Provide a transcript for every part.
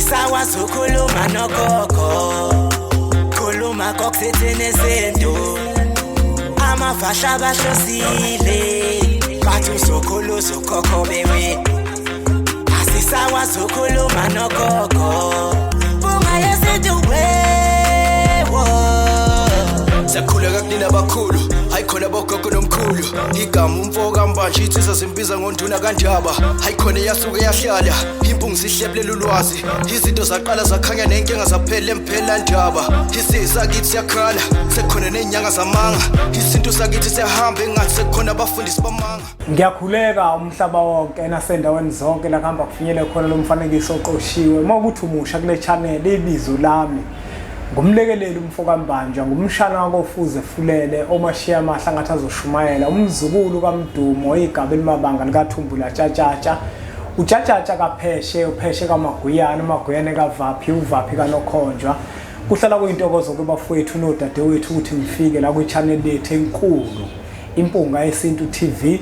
Asisakwazi ukukhuluma nogogo, khuluma kokusithini isintu. Amafahla bahlosile, bathi uzokhulu uzokhokho bewe. Asisakwazi ukukhuluma nogogo, bunga yesintu wewo. Siyakhuleka kunina abakhulu, hayi khona bogogo nomkhulu. Igama umfo kaMbanje, insizwa zimbiza ngonduna kaNdaba. Hayi khona yasuke yahlala impungu, sihlebulela ulwazi. Izinto zaqala zakhanya, nenkinga zaphela emphela ndaba. Isizakithi siyakhala, sekukhona ney'nyanga zamanga. Isintu sakithi siyahamba engathi sekukhona abafundisi bamanga. Ngiyakhuleka umhlaba wonke nasendaweni zonke la kuhamba kufinyele khona lo mfanekiso oqoshiwe. Uma ukuthi umusha kule channel, ibizo lami ngumlekeleli umfo kaMbanjwa, ngumshana wakofuze fulele omashiya amahla ngathi azoshumayela, umzukulu kaMdumo, igaba elimabanga likaThumbula tshatshatsha, utshatshatsha kapheshe, upheshe kaMaguyane, uMaguyane kaVaphi, uVaphi kaNokhonjwa. Kuhlala kuyintokozo kubafowethu nodadewethu ukuthi ngifike la kwi-channel yethu enkulu, Impunga Yesintu TV.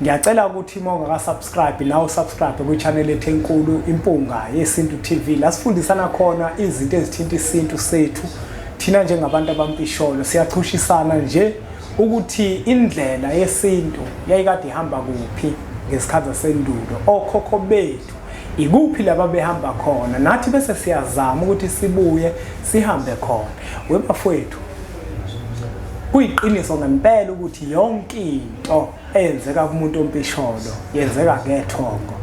Ngiyacela ukuthi uma ungaka-subscribe nawe usubscribe kwi-channel yethu enkulu, Impunga Yesintu TV, la sifundisana khona izinto ezithinta isintu sethu. Thina njengabantu abampisholo siyachushisana nje ukuthi indlela yesintu yayikade ihamba kuphi ngesikhathi sasendulo, okhokho bethu ikuphi laba behamba khona, nathi bese siyazama ukuthi sibuye sihambe khona. Webafowethu, kuyiqiniso ngempela ukuthi yonke into eyenzeka kumuntu ompisholo yenzeka ngethongo.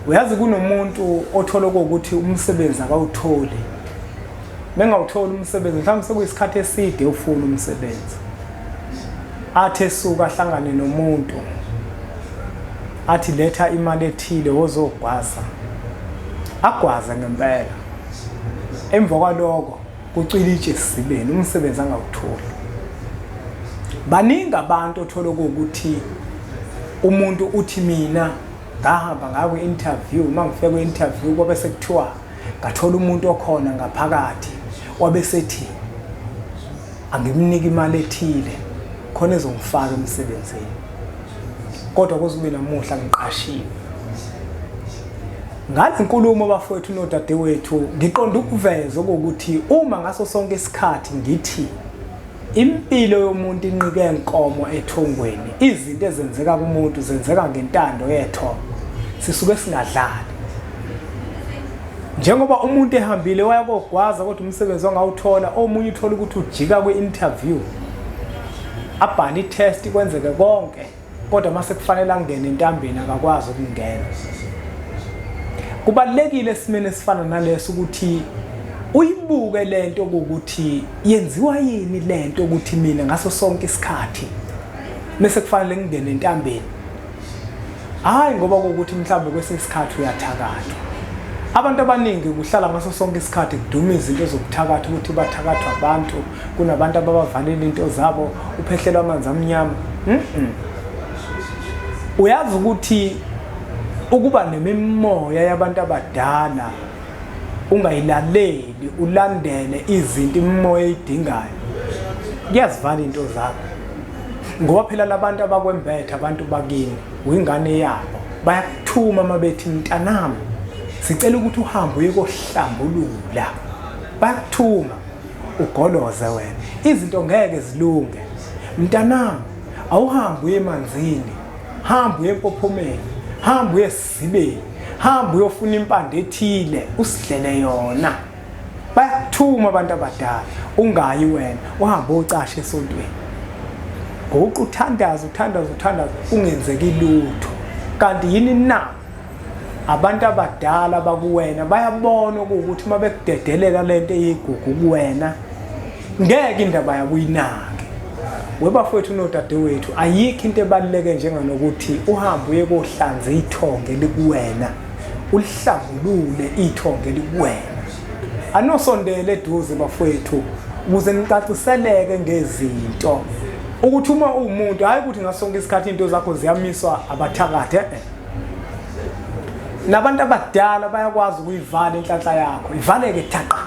Uyazi, kunomuntu othola ukuthi umsebenzi akawutholi, bengawutholi umsebenzi, mhlawumbe sekuyisikhathi eside ufuna umsebenzi, athi esuka ahlangane nomuntu athi letha imali ethile wozogwaza, agwaze ngempela. Emva kwaloko kucwila itshe esizibeni, umsebenzi angawutholi. Baningi abantu othola ukuthi umuntu uthi mina ngahamba ngaya kwi-interview, uma ngifika kwi-interview kwabe sekuthiwa ngathola umuntu okhona ngaphakathi, wabe sethi angimnike imali ethile khona ezongifaka emsebenzini, kodwa kuze kube namuhla ngiqashiwe. Ngale nkulumo, bafowethu nodadewethu, ngiqonda ukuveza ukuthi uma ngaso sonke isikhathi ngithi impilo yomuntu inqike enkomo ethongweni, izinto ezenzeka kumuntu zenzeka ngentando yethongo, sisuke singadlali. Njengoba umuntu ehambile waya kogwaza kodwa umsebenzi wangawuthola, omunye uthola ukuthi ujika kwi-interview, abhale i-test, kwenzeke konke, kodwa mase kufanele angene entambeni akakwazi ukungena. Kubalulekile esimeni esifana naleso ukuthi uyibuke lento ukuthi yenziwa yini lento ukuthi mina ngaso sonke isikhathi mase kufanele ngingene entambeni. Hayi ngoba kokuthi mhlawumbe kwesinye isikhathi uyathakathwa. Abantu abaningi kuhlala ngaso sonke isikhathi kuduma izinto zokuthakatha, ukuthi bathakathwa abantu, kunabantu ababavalela into zabo, uphehlelwa amanzi amnyama. Uyazi ukuthi ukuba nemimoya yabantu abadala ungayilaleli, ulandele izinto imimoya eyidingayo, kuyazivala into zakho, ngoba phela labantu abakwembethe, abantu bakini, uyingane yabo, bayakuthuma uma bethi mntanami sicela ukuthi uhambe uye kohlambulula. Bayakuthuma, ugoloze wena, izinto ngeke zilunge. Mntanami, awuhambe uye emanzini, hamba uye empophomeni, hamba uye esizibeni, hamba uyofuna impande ethile usidlele yona. Bayakuthuma abantu abadala, ungayi wena, uhambe ucashe esontweni, ngokuqa uthandaza, uthandaza, uthandaza, kungenzeki lutho. Kanti yini na? Abantu abadala bakuwena bayabona ukuthi uma bekudedelela lento eyigugu kuwena, ngeke indaba yabo uyinake. Webafowethu nodadewethu, ayikho into ebaluleke njenganokuthi uhambe uye kohlanza ithonge likuwena, ulihlambulule ithonge likuwena. Anosondele eduze bafowethu ukuze nicaciseleke ngezinto, ukuthi uma uwumuntu, hhayi ukuthi ngaso sonke isikhathi into zakho ziyamiswa abathakathi, e-e. Nabantu abadala bayakwazi ukuyivala inhlanhla yakho, ivaleke thaqa,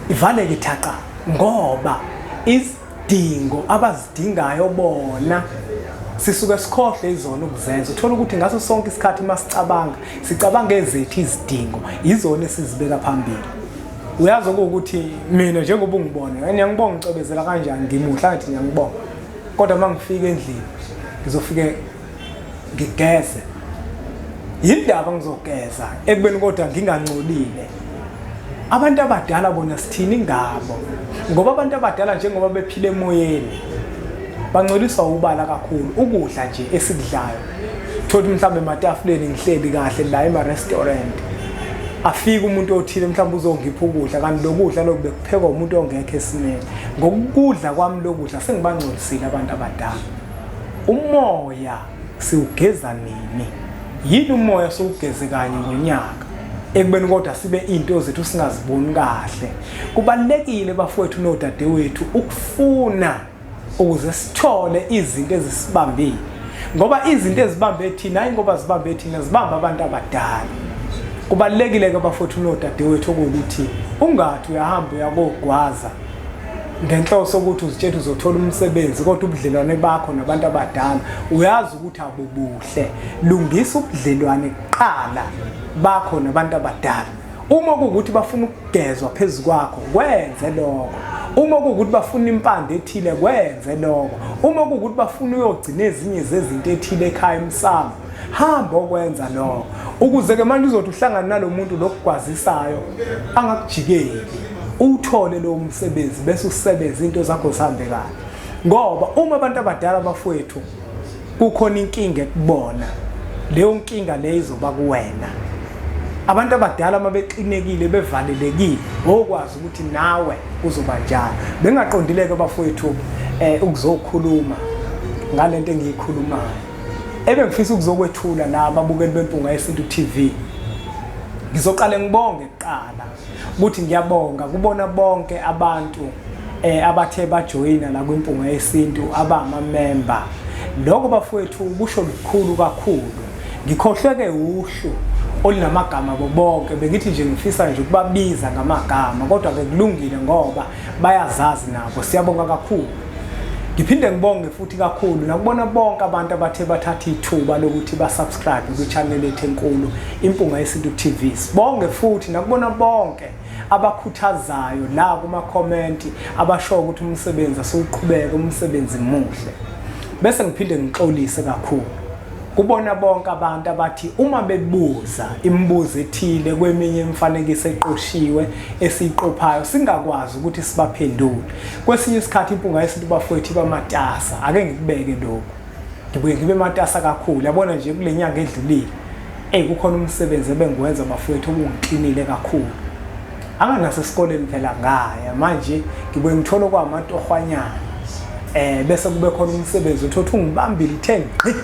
ivaleke thaqa, ngoba izidingo abazidingayo bona Sisuke sikhohle izona ukuzenza. Uthola ukuthi ngaso sonke isikhathi uma sicabanga, sicabanga ezethu izidingo, yizona esizibeka phambili. Uyazi okuwukuthi mina njengoba ungibona, ngiyangibonga ngicwebezela kanjani, ngimuhle angithi ngiyangibonga. Kodwa uma ngifika endlini ngizofike ngigeze. Yindaba ngizogeza ekubeni kodwa ngingangcolile. Abantu abadala bona sithini ngabo? Ngoba abantu abadala njengoba bephila emoyeni bangcoliswa ubala kakhulu ukudla nje esikudlayo. Thothi mhlawumbe ematafuleni ngihleli kahle la ema-restaurant afike umuntu othile mhlawumbe uzongipha ukudla kanti lokudla lokhu bekuphekwa umuntu ongekho esimeni. Ngokudla kwami lokudla sengibangcolisile abantu abadala. Umoya siwugeza nini? Yini umoya siwugeze kanye ngonyaka? Ekubeni kodwa sibe into zethu singaziboni kahle. Kubalulekile bafowethu nodadewethu ukufuna ukuze sithole izinto ezisibambile. Ngoba izinto ezibambe thina hayi ngoba zibambe thina zibamba abantu abadala. Kubalulekile ke bafowethu nodadewethu ukuthi ungathi uyahamba uyakogwaza ngenhloso ukuthi uzitshela uzothola umsebenzi kodwa ubudlelwane bakho nabantu abadala uyazi ukuthi abubuhle. Lungisa ubudlelwane kuqala bakho nabantu abadala. Uma kuwukuthi bafuna ukugezwa phezu kwakho, kwenze lokho. Uma kuwukuthi bafuna impande ethile, kwenze lokho. Uma kuwukuthi bafuna uyogcina ezinye zezinto ethile ekhaya emsamo, hamba okwenza lokho. Ukuze-ke manje uzothi uhlangane nalo muntu lokugwazisayo angakujikeli, uwuthole lowo msebenzi bese usebenza into zakho zihambe kahle. Ngoba uma abantu abadala bafowethu kukhona inkinga ekubona, leyo nkinga leyo izoba kuwena. Abantu abadala uma bexinekile bevalelekile, ngokwazi ukuthi nawe kuzoba njalo. Bengaqondile-ke bafowethu ukuzokhuluma ngalento engiyikhulumayo. Ebengifisa ukuzokwethula la ababukeli beMpunga Yesintu TV. Ngizoqale ngibonge kuqala ukuthi ngiyabonga kubona bonke abantu abathe bajoyina la kwiMpunga Yesintu abamamemba. Lokho bafowethu kusho lukhulu kakhulu. Ngikhohlweke uhlu olunamagama abo bonke, bengithi nje ngifisa nje ukubabiza ngamagama kodwa ke kulungile ngoba bayazazi nabo. Siyabonga kakhulu. Ngiphinde ngibonge futhi kakhulu nakubona bonke abantu abathe bathatha ithuba lokuthi ba-subscribe kwi-channel yethu enkulu Impunga Yesintu TV. Sibonge futhi nakubona bonke abakhuthazayo la kuma-comment abasho ukuthi umsebenzi asiwuqhubeke, umsebenzi muhle. Bese ngiphinde ngixolise kakhulu kubona bonke abantu abathi uma bebuza imibuzo ethile kweminye imifanekiso eqoshiwe esiyiqophayo singakwazi ukuthi sibaphendule. Kwesinye isikhathi Impunga Yesintu bafowethu iba matasa. Ake ngikubeke lokhu, ngibuye ngibe matasa kakhulu. Yabona nje kule nyanga edlulile, eyi kukhona umsebenzi ebengiwenza bafowethu obungixinile kakhulu. Anganasesikoleni phela ngaya manje ngibuye ngithole kwamatohwanyana bese kube khona umsebenzi uthi ungibambile uthe ngqi.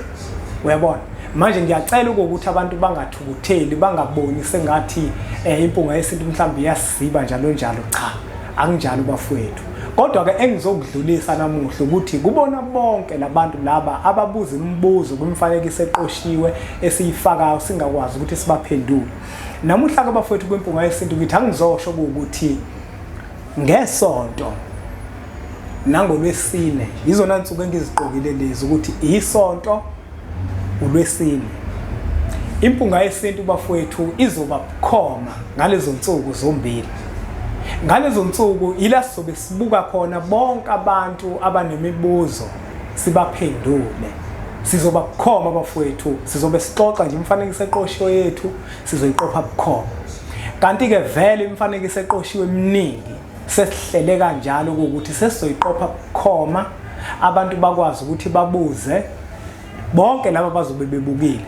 Uyabona manje ngiyacela ukuthi abantu bangathukutheli, bangaboni sengathi Impunga Yesintu mhlawumbe iyasiziba njalo njalo. Cha, akunjalo bafowethu. Kodwa ke engizokudlulisa namuhla ukuthi kubona bonke labantu laba ababuza imibuzo kwimifanekiso eqoshiwe esiyifakayo singakwazi ukuthi sibaphendule. Namuhla ke bafowethu kwiMpunga Yesintu ngithi angizosho ukuthi ngesonto nangolwesine yizona nsuku engiziqokile lezi ukuthi isonto ulwesine. Impunga Yesintu bafowethu izoba bukhoma ngalezo nsuku zombili. Ngalezo nsuku ila sizobe sibuka khona bonke abantu abanemibuzo sibaphendule. Sizoba bukhoma bafowethu, sizobe sixoxa nje imifanekiso eqoshiwe yethu sizoyiqopha bukhoma. Kanti-ke vele imifanekiso eqoshiwe eminingi sesihlele kanjalo ukuthi sesizoyiqopha bukhoma, abantu bakwazi ukuthi babuze bonke laba bazobe bebukile,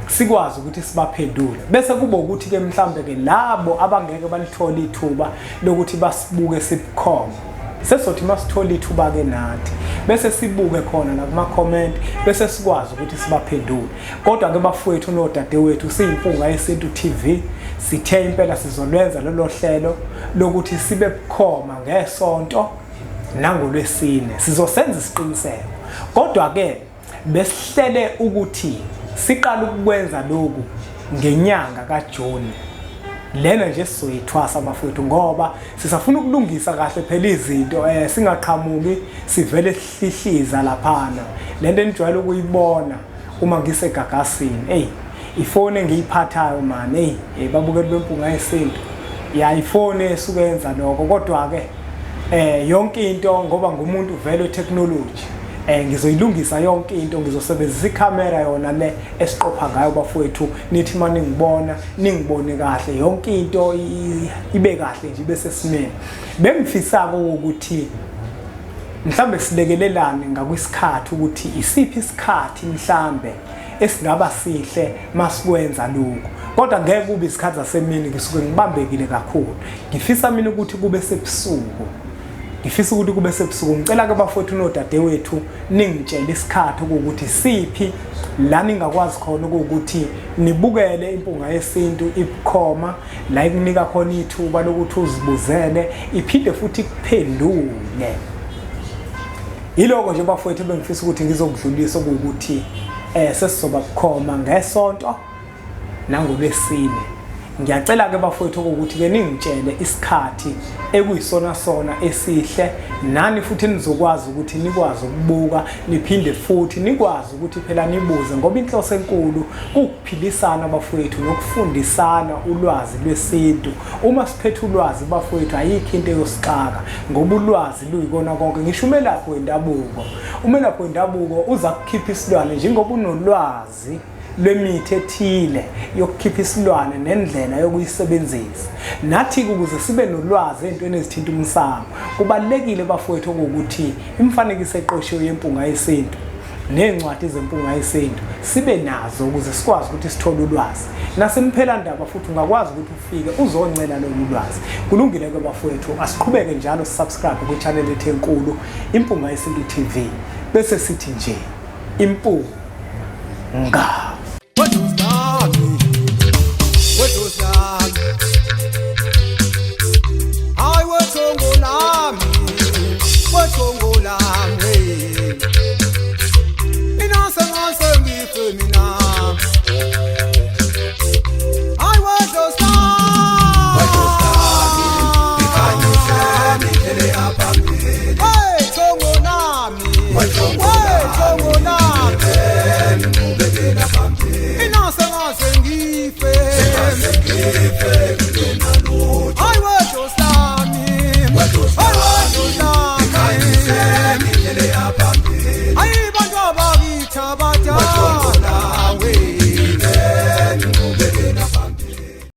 sikwazi ukuthi sibaphendule. Bese kuba ukuthi ke mhlambe ke labo abangeke balithole ithuba lokuthi basibuke sibukhoma, sesizothi masithola ithuba ke nathi bese sibuke khona la kuma comment bese sikwazi ukuthi sibaphendule. Kodwa ke bafowethu nodadewethu, siyiMpunga Yesintu TV sithe impela sizolwenza lolo hlelo lokuthi sibe bukhoma ngesonto nangolwesine, sizosenza isiqiniseko. Kodwa ke besihlele ukuthi siqale ukukwenza lokhu ngenyanga kaJuni. Lena nje sizoyithwasa bafowethu ngoba sisafuna ukulungisa kahle phela izinto eh singaqhamuki sivele sihlihliza laphana. Lento enijwayele ukuyibona uma ngisegagasini. Ey ifoni engiyiphathayo man hey eh, babukeli bempunga yesintu. Ya ifoni esuke yenza lokho kodwa ke eh yonke into ngoba ngumuntu vele technology eh ngizoyilungisa yonke into ngizosebenzisa ikhamera yona le esiqopha ngayo bafowethu nithi maningibona ningibone kahle yonke into ibe kahle nje ibe sesimeni bengifisako ukuthi mhlambe silekelelane ngakwisikhathi ukuthi isiphi isikhathi mhlambe esingaba sihle masikwenza lokhu kodwa ngeke kube isikhathi sasemini ngisuke ngibambekile kakhulu ngifisa mina ukuthi kube sebusuku ngifisa ukuthi kube sebusuku ngicela ke bafowethu nodadewethu ningitshele isikhathi ukuthi siphi la ningakwazi khona ukuthi nibukele impunga yesintu ibukhoma la ikunika khona ithuba lokuthi uzibuzele iphinde futhi ikuphendule yiloko nje bafowethu bengifisa ukuthi ngizokudlulisa ukuthi eh sesizoba bukhoma ngesonto nangolwesine ngiyacela ke bafowethu ukuthi ke ningitshele isikhathi ekuyisona sona esihle nani futhi nizokwazi ukuthi nikwazi ukubuka niphinde futhi nikwazi ukuthi phela nibuze ngoba inhloso enkulu kukuphilisana bafowethu nokufundisana ulwazi lwesintu uma siphethe ulwazi bafowethu ayikho into eyosixaka ngoba ulwazi luyikona konke ngisho umelaphi wendabuko umelaphi wendabuko uza kukhipha isilwane njengoba unolwazi ulwazi lwemithi ethile yokukhipha isilwane nendlela yokuyisebenzisa. Nathi-ke ukuze sibe nolwazi ey'ntweni ezithinta umsamo, kubalulekile bafowethu okuwukuthi imifanekiso eqoshiwe yempunga yesintu ney'ncwadi zempunga yesintu sibe nazo ukuze sikwazi ukuthi sithole ulwazi. Nasemphelandaba futhi ungakwazi ukuthi ufike uzoncela lolu lwazi. Kulungile-ke bafowethu, asiqhubeke njalo sisubscribe kwi-channel ethu enkulu Impunga Yesintu TV. Bese sithi nje impunga.